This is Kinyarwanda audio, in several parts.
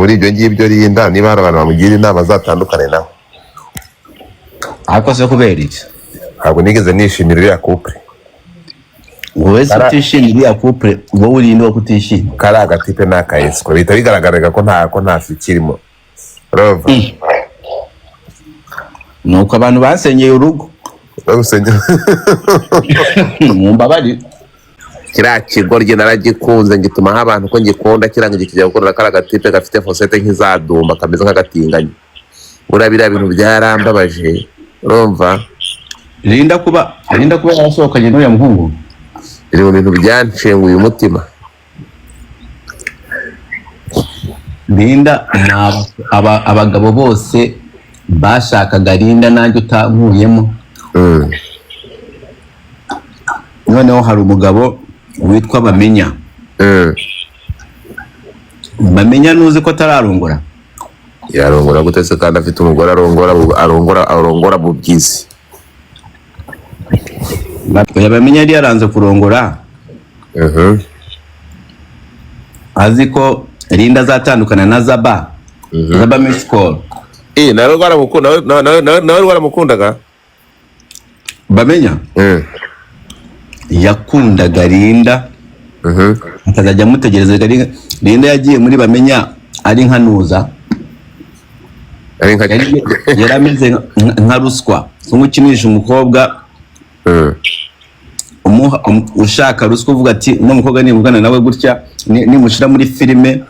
Muri ibyo ngibyo, Rinda, niba hari abantu bamugira inama, azatandukane nawe. Ariko se kubera iki? Ntabwo nigeze nishimira iriya couple. Wowe se utishimira iriya couple, wowe urinde wo kutishima? Kari agatipe ni akayesiko, bihita bigaragara ko nta fi kirimo, urumva? Nuko abantu basenyeye urugo. Bagusengera. Mumbabarire. Kiriya kigoryi naragikunze, ngitumaho abantu ko ngikunda, kirangije kijya gukorera kariya gatipe gafite fosete nk'izadumba, kameze nk'agatinganyi. Buriya biriya bintu byarambabaje, urumva? Rinda kuba yarasohokanye n'uriya muhungu. Biri mu bintu byanshenguye umutima. Rinda ni abagabo bose bashakaga Rinda, nanjye utankuyemo. Noneho hari umugabo witwa Bamenya. Bamenya, nuzi ko atararongora? Yarongora gute se kandi afite umugore arongora bubyizi? Oya, Bamenya yari yaranze kurongora, azi ko Rinda azatandukana na Zaba, Zaba Mishkol. Eh, nawe rwaramukunda, nawe rwaramukundaga. Bamenya yakundaga Rinda, akazajya amutegereza. Rinda yagiye muri Bamenya ari nka Nuza. Ari nka Yari ameze nka ruswa, nk'ukinisha umukobwa, ushaka ruswa, uvuga ati: "Uno mukobwa nivugana nawe gutya, nimushyira muri filime,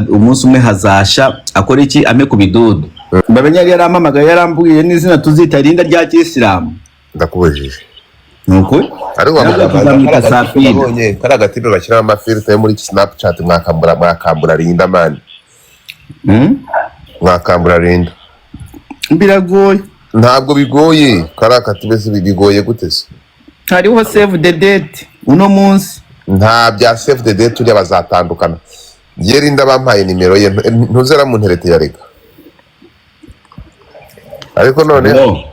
umunsi umwe hazasha akora iki, ame ku bidudu." Bamenya yari yarampamagaye, yarambwiye n'izina tuzita Rinda rya kisilamu. Ndakubujije. Ni ukuri. Ariko Nabwo tuzamwita Safina. Nabonye kari agatipe bashyiramo amafiltre yo muri Snapchat, mwakambura Rinda, man. Mwakambura Rinda. Biragoye. Ntabwo bigoye, kari akatipe se bigoye gute se? Hariho save the date uno munsi. Nta bya save the date, uriya bazatandukana. Njye Rinda bampaye nimero ye, ntuzera mu nterete ya rega, ariko noneho Oh.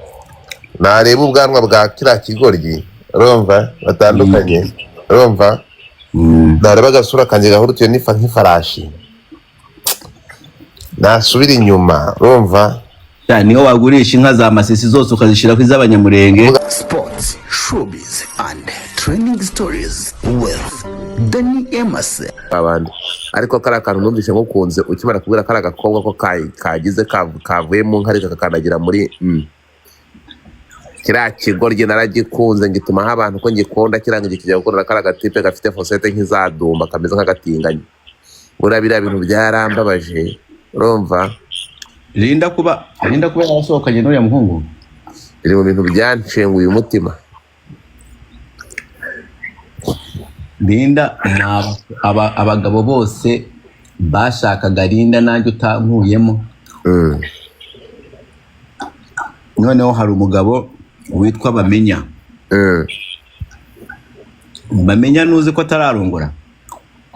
nareba ubwanwa bwa kiriya kigoryi, urumva, batandukanye, urumva? Nareba agasura kanjye gahurutiye n'ifa nk'ifarashi, nasubira inyuma, urumva? Ya, niho wagurisha inka za Masisi zose ukazishyira ku iz'Abanyamurenge. Sports, showbiz, and trending stories with Danny Emerson. Abandi, ariko kariya kantu numvise nkukunze ukimara kubwira kariya gakobwa ko kagize kavuye mu nka kakakandagira muri Kiriya kigoryi naragikunze, ngitumaho abantu ko ngikunda, kirangije kijya gukorera kariya gatipe gafite fosete nk'izadumba, kameze nk'agatinganyi. Buriya biriya bintu byarambabaje, urumva? Rinda kuba yarasohokanye n'uriya muhungu. Biri mu bintu byanshenguye umutima. Rinda ni abagabo bose bashakaga Rinda, nanjye utankuyemo. Noneho hari umugabo witwa Bamenya. Bamenya, nuzi ko atararongora?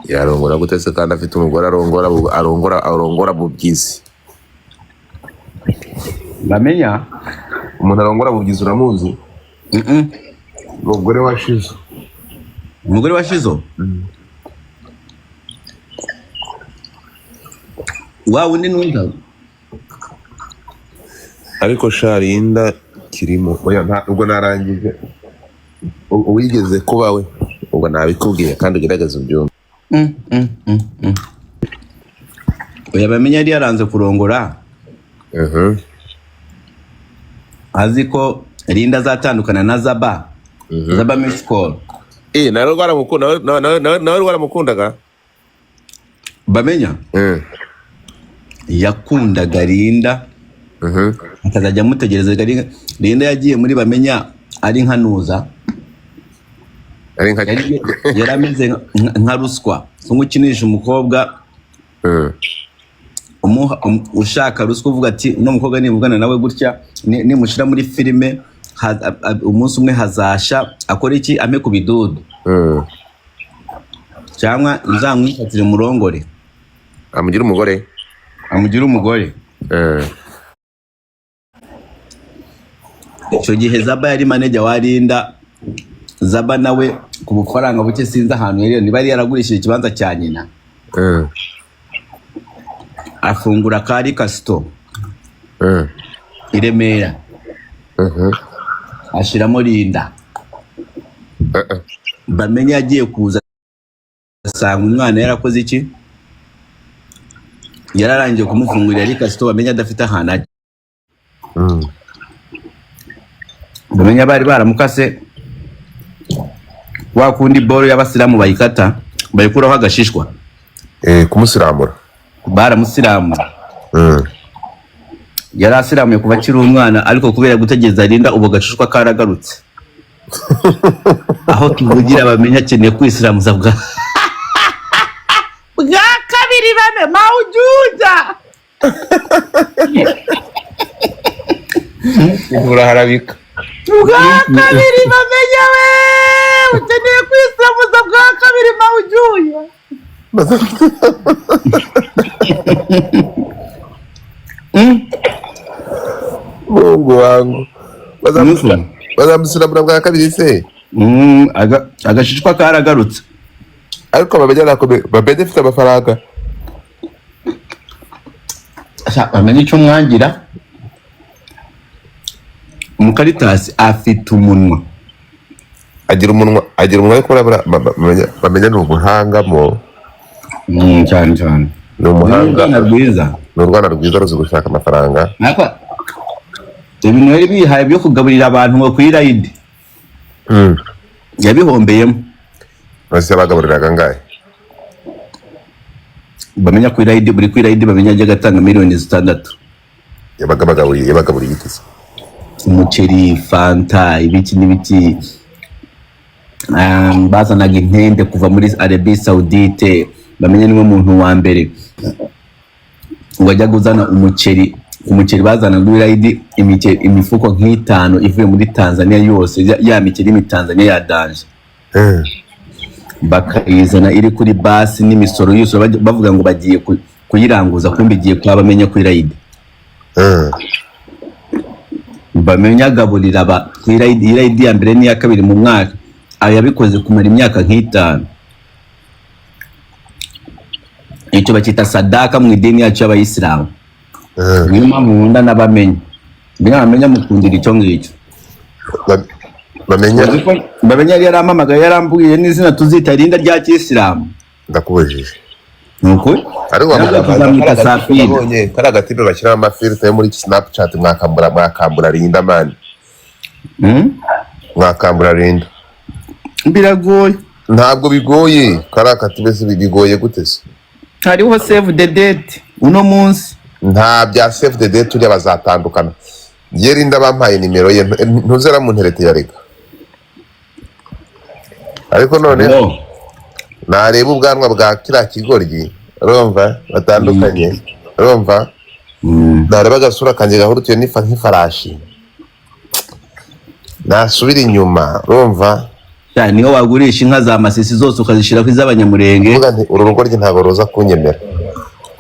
Yarongora gute se kandi afite umugore arongora bubyizi? Bamenya. Umuntu arongora bubyizi uramuzi? Mm-mm. Umugore wa Shizo. Umugore wa Shizo, wa wundi numva. Ariko sha, Rinda kirimo, oya, ubwo narangije. Uwigeze kuba we, ubwo nabikubwiye kandi ugerageze ubyumve. Oya, Bamenya yari yaranze kurongora, azi ko Rinda azatandukana na Zaba, Zaba Mishkol. Eh, nawe rwaramukunda, nawe rwaramukundaga. Bamenya yakundaga Rinda, akazajya amutegereza. Rinda yagiye muri Bamenya ari nka Nuza. Ari nka Yari ameze nka ruswa, nk'ukinisha umukobwa, ushaka ruswa, uvuga ati: "Uno mukobwa nivugana nawe gutya, nimushyira muri filime, umunsi umwe hazasha akora iki, ame ku bidudu, cyangwa nzamwifatire murongore." Amugira umugore. Amugire umugore. Icyo gihe Zaba yari manager wa Rinda. Zaba nawe ku bufaranga buke, sinzi ahantu yari, niba yari yaragurishije ikibanza cya nyina. Afungura kari kasito i Remera, ashyiramo Linda. Bamenye yagiye kuza asanga umwana yarakoze iki? Yararangiye kumufungurira ari kasito. Bamenye adafite ahantu ajya. Bamenya bari baramukase wa kundi boro y'abasilamu bayikata, bayikuraho agashishwa. Eh, kumusiramura. Baramusiramura. Yari asiramuye kuva akiri umwana, ariko kubera gutegereza Linda, ubu gashishwa karagarutse. Aho tuvugira, bamenya akeneye kwisiramuza bwa kabiri. Bame mawujuja. Uraharabika. Bwa kabiri, bamenya we ukeneye kwisiramuza bwa kabiri, mawujuya. Mungu wangu. Nusu. Bazamusiramura bwa kabiri se? Agashishwa karagarutse. Ariko bamenya nako bamenya afite amafaranga. Sha, bamenye icyo mwangira, umukaritasi afite umunwa. Agira umunwa, ariko bamenya ni ubuhanga mo. Cyane cyane. Ni umuhanga. Ni urwana rwiza. Ni urwana rwiza, ruzi gushaka amafaranga. Ariko ibintu yari bihaye byo kugaburira abantu ngo kuri rayidi, yabihombeyemo. Bose bagaburiraga angahe? Bamenya kuri rayidi, buri kuri rayidi bamenya ajya agatanga miliyoni 6. Yabaga bagaburiye, yabagaburiye iki se? Umuceri, fanta, ibiki n'ibiki. Bazanaga intende kuva muri Arabie Saoudite. Bamenye niwe muntu wa mbere wajyaga uzana umuceri. Umuceri bazanaga kuri rayidi, imifuko nk'itanu ivuye muri Tanzania yose, ya miceri y'imitanzania ya danger, bakayizana iri kuri basi n'imisoro yose, bavuga ngo bagiye kuyiranguza, kumbe igiye kuba bamenya kuri rayidi. Bamenya agaburira aba kuri rayidi, iyi rayidi ya mbere n'iya kabiri mu mwaka. Aba yabikoze kumara imyaka nk'itanu. Icyo bacyita sadaka mu idini yacu y'abayisilamu. Niyo mpamvu nkunda n'abamenya. Mbega bamenya mukundira icyo ngicyo. Bamenya. Uzi ko bamenya yari yarampamagaye, yarambwiye n'izina tuzita Linda rya kisilamu. Ndakubujije. Ni ukuri. Ariko Ntabwo tuzamwita Safina. Nabonye kari agatipe bashyiraho amafilter yo muri Snapchat. Mwakambura Linda, man. Mwakambura Linda. Biragoye. Ntabwo bigoye. Kari akatipe se bigoye gute se? Hariho save the date uno munsi. Nta bya save the date, uriya bazatandukana. Njye Linda bampaye nimero ye, ntuzera mu nterete ya rega, ariko noneho Oh. nareba ubwanwa bwa kiriya kigoryi, urumva batandukanye, urumva? Nareba agasura kanjye gahurutuye nk'ifarashi, nasubira inyuma, urumva? Ya, niho wagurisha inka za Masisi zose ukazishyira ku iz'abanyamurenge. Kuvuga nti uru rugo rye ntabwo ruza kunyemera,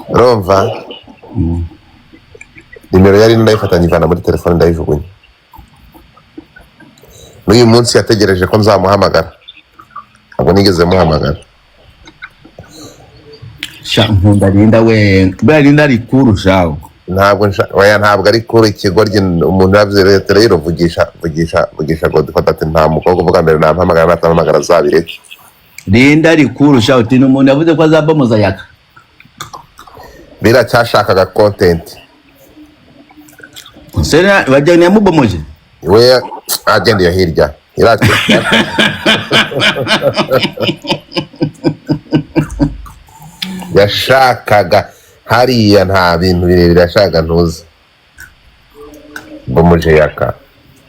urumva? Nimero yari ndayifata, nyivana muri telefone, ndayijugunya. N'uyu munsi yategereje ko nzamuhamagara, ntabwo nigeze muhamagara. Sha, nkunda Linda we, buriya Linda ari kurushaho. Ntabwo oya, ntabwo ari kuri ikigoryi. Umuntu yavuze leta rero, vugisha, vugisha, vugisha Godfather ati nta mukobwa uvuga mbere nampamagara, natampamagara azabireke. Linda ari kurushaho, uti ni umuntu yavuze ko azabomoza Yaka. Biracyashakaga content. Sera bajyana yamubomoje. We agendeye hirya irati. Yashakaga hariya, nta bintu birebire yashakaga, ntuzi bomuje Yaka.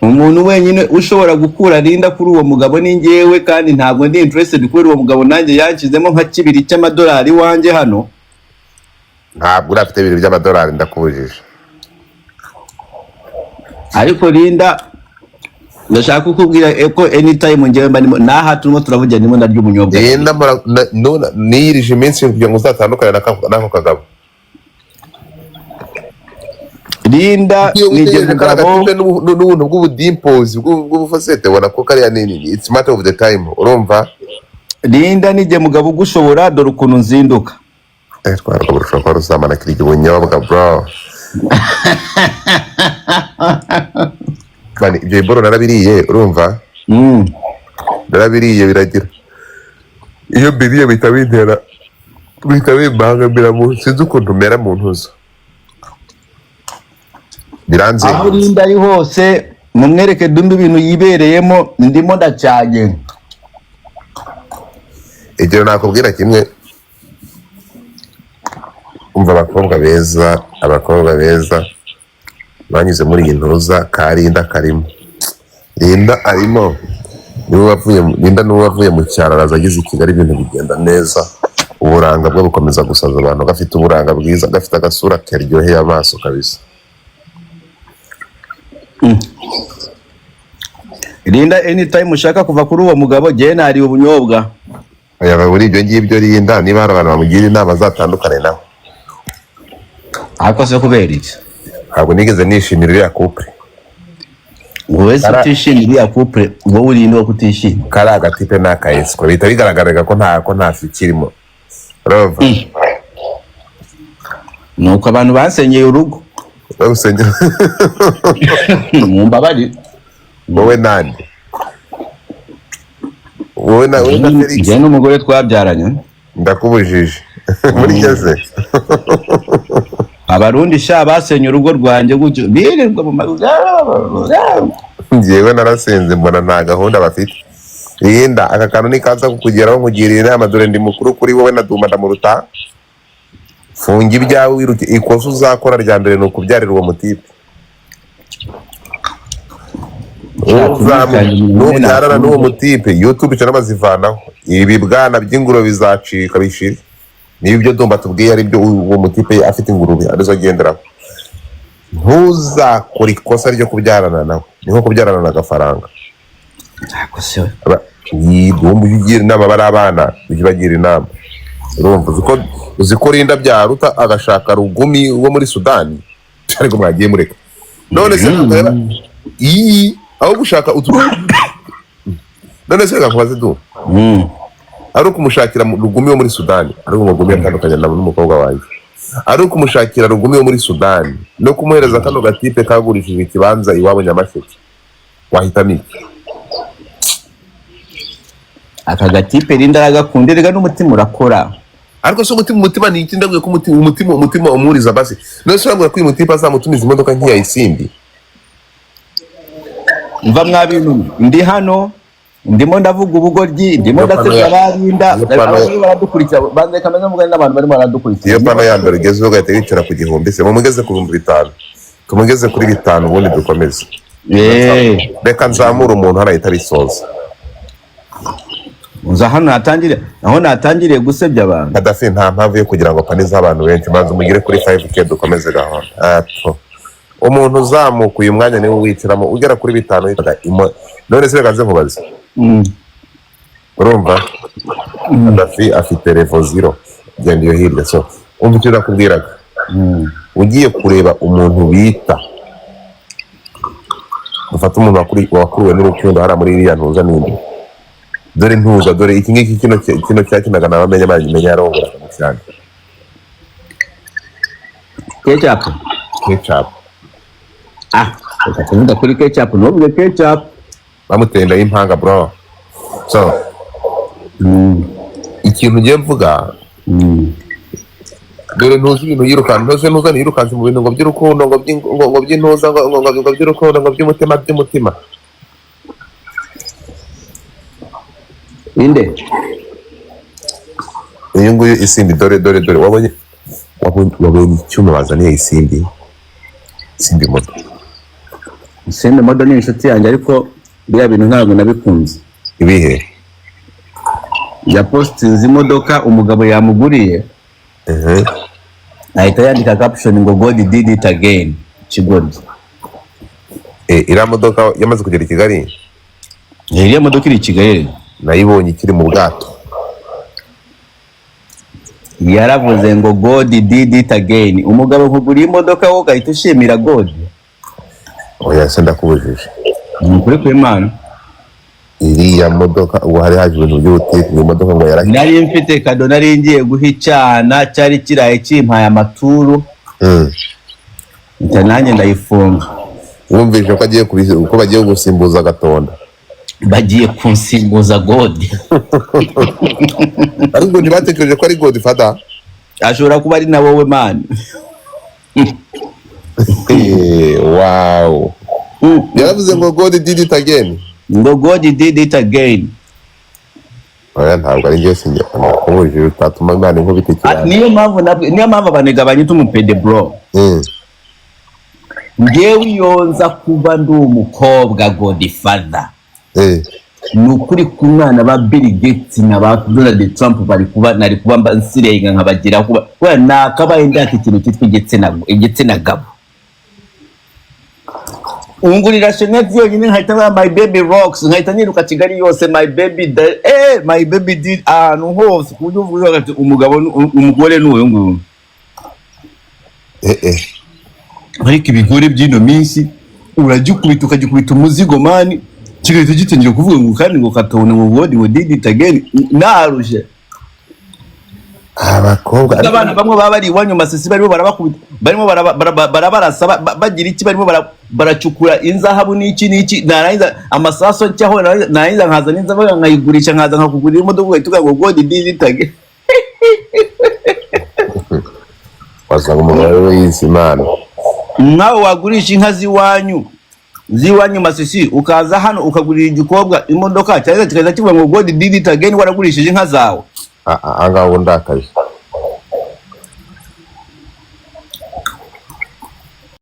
Umuntu wenyine ushobora gukura Linda kuri uwo mugabo ni njyewe, kandi ntabwo ndi interested kubera uwo mugabo nanjye yanshyizemo nka 2 cy'amadolari iwanjye hano. Ntabwo urafite 2 by'amadolari, ndakubujije. Ariko Linda, ndashaka kukubwira ko anytime njyewe mba ndimo naha turimo turavugira, ndimo ndarya ubunyobwa. Linda niyirije iminsi kugira ngo uzatandukane n'ako kagabo. Linda Iyo ni igihe witegereje kariya mugabo gatipe n'ubuntu bw'ubudimpozi bw'ubufasete, ubona ko kariya ni it's matter of the time, urumva? Linda ni igihe mugabo ugushobora, dore ukuntu nzinduka. Rwa rugabo rushobora kuba ruzamana kirya ubunyobwa, bro. Man, ibyo biboro narabiriye, urumva? Narabiriye biragira, iyo mbiriye bihita bintera, bihita bimbangamira mu, sinzi ukuntu mera mu ntuza, biranze. Aho Linda ari hose, mumwereke Dumba ibintu yibereyemo, ndimo ndacyanye. Igihe nakubwira kimwe, umva, abakobwa beza, abakobwa beza banyuze muri iyi ntuza ka Linda karimo, Linda arimo, niwe wavuye, Linda niwe wavuye mu cyaro araza ageze i Kigali, ibintu bigenda neza, uburanga bwe bukomeza gusaza abantu, gafite uburanga bwiza, gafite agasura karyoheye amaso kabisa. Linda, anytime ushaka kuva kuri uwo mugabo, jyewe nariye ubunyobwa. Aya, muri ibyo ngibyo, Linda, niba hari abantu bamugira inama, azatandukane nawe. Ariko se kubera iki? Ntabwo nigeze nishimira iriya couple. Wowe se utishimira iriya couple, wowe uri wo kutishima? Kari agatipe ni akayesiko, bihita bigaragara ko nta fi kirimo, urumva? Nuko abantu basenyeye urugo. Bagusengera. Mumbabarire. Wowe nande? Wowe na Felix? Njyewe n'umugore twabyaranye. Ndakubujije muri geze. Abarundi sha basenye urugo rwanjye gutyo, birirwa mu Njyewe narasenze mbona nta gahunda bafite. Linda, aka kantu nikaza kukugeraho, nkugiriye inama, dore ndi mukuru kuri wowe na Duma ndamuruta. Funga ibyawe wiruke. Ikosa uzakora rya mbere ni ukubyarira uwo mutipe. Nubyarana n'uwo mutipe, YouTube channel bazivanaho, ibi bwana by'ingurube bizacika bishire. Niba ibyo Dumba tubwiye ari byo, uwo mutipe afite ingurube arizo agenderaho. Ntuzakore ikosa ryo kubyarana nawe, ni nko kubyarana na Gafaranga. Ntabwo se we. Dumba, ujye ugira inama bari abana, ujye ubagira inama, urumva? Uzi ko Linda byaruta agashaka Rugumi wo muri Sudani? Ariko mwagiye mureka. None se iyi aho gushaka utu, none se reka nkubaze du, ari ukumushakira Rugumi wo muri Sudani, ariko ngo Rugumi yatandukanye na n'umukobwa wanjye, ari ukumushakira Rugumi wo muri Sudani no kumuhereza kano gatipe kagurishije ikibanza iwabo Nyamasheke, wahitamo iki? Aka gatipe Linda aragakunda erega, n'umutima urakora. Ariko se umutima ni iki? Ndabwiye ko umutima umuriza basi. None se urambwira ko uyu mutipe azamutumiza imodoka nk'iya Isimbi? Mva mwa bintu mwe, ndi hano ndimo ndavuga ubugoryi, ndimo Iyo pano ndasebya abarinda. iyo pano Abantu baradukurikira, banze kameze mvugane n'abantu barimo baradukurikira. Iyo pano ya mbere ugezeho ugahita wicara ku 1000, se mumugeze ku 5000, tumugeze kuri 5 ubundi dukomeze. Reka nzamure umuntu hano ahita abisoza. Uza hano natangire aho natangiriye gusebya abantu. Kadafi, nta mpamvu yo kugira ngo panize abantu benshi, banza umugere kuri 5K dukomeze gahunda. Ato umuntu uzamuka uyu mwanya niwe wicaramo, ugera kuri 5 yitwaga none se reka nze nkubaze. Urumva Kadafi afite level 0, genda iyo hirya. So umva icyo nakubwiraga. Ugiye kureba umuntu bita, ufate umuntu wakuruwe n'urukundo hariya muri iriya ntuza n'indi, dore ntuza, dore iki ngiki, kino cyakinaga na Bamenya, bagimenya yarongoraga cyane. Ketchup. Ketchup. Ah, reka kuvuga kuri ketchup, ntuvuge ketchup. Bamuteye inda y'impanga, bro. So ikintu ugiye mvuga, dore ntuzi ibintu yirukanka, ntuzi, ntuza yirukanse mu bintu ngo by'urukundo, ngo by'intuza, ngo by'urukundo, ngo by'umutima. Inde? Uyu nguyu Isimbi, dore dore dore, wabonye icyuma bazaniye Isimbi, Isimbi moto? Isimbi modo ni inshuti yanjye, ariko biriya bintu ntabwo nabikunze. Ibihe? Yapositinze imodoka umugabo yamuguriye, ahita yandika caption ngo "God did it again", kigoryi. Iriya modoka yamaze kugera i Kigali? Iriya modoka iri i Kigali. Nayibonye ikiri mu bwato. Yaravuze ngo "God did it again". Umugabo nkuguriye imodoka, wowe ugahita ushimira God? Oya se, ndakubujije. Ni ukuri kw'Imana. Iriya modoka, ubu hari haje ibintu by'ubutike, iyo modoka ngo yarahiye. Nari mfite kado, nari ngiye guha icyana cyari kiraye kimpaye amaturu. Mpita nanjye ndayifunga. Wumvise ko agiye ko bagiye gusimbuza Gatonda. Bagiye kunsimbuza God. Ariko ntibatekereje ko ari Godfather. Ashobora kuba ari na wowe, man. Wow, yaravuze ngo "God did it again." Ngo "God did it again." Oya, ntabwo ari njye, sinjye nakubujije utatuma Imana inkubita Ah, ikiranga. Niyo mpamvu abanega banyita umupede, bro. Njyewe iyo nza kuba ndi umukobwa, Godfather, ni ukuri ku mwana ba Bill Gates na ba Donald Trump bari kuba nari kuba nsirenga nkabagira kuba kubera nakabaye ndata ikintu cyitwa igitsina gabo. Ungurira chaînette yonyine, nkahita mba "My baby rocks", nkahita niruka Kigali yose, "My baby my baby did", ahantu hose, ku buryo uvuga ati umugabo umugore ni uyu nguyu. Ariko ibigore by'ino minsi uragikubita, ukagikubita umuzigo, man, kigahita gitangira kuvuga ngo kandi ngo katubona ngo "God ngo did it again", naruje. Abakobwa. Abana bamwe baba bari iwanyu Masisi, barimo barabakubita, barimo barabarasa, bagira iki, barimo baracukura inzahabu n'iki n'iki, narangiza amasaso ncyaho, narangiza nkaza n'inzahabu nkayigurisha, nkaza nkakugurira imodoka, ugahita uvuga ngo "God did it again." Wasanga umugore we yise Imana. Nkawe wagurisha inka z'iwanyu Masisi, ukaza hano ukagurira igikobwa imodoka, cyangwa kikaza kivuga ngo "God did it again", waragurishije inka zawe. Ah, ah, ahangaha ubu ndakaje.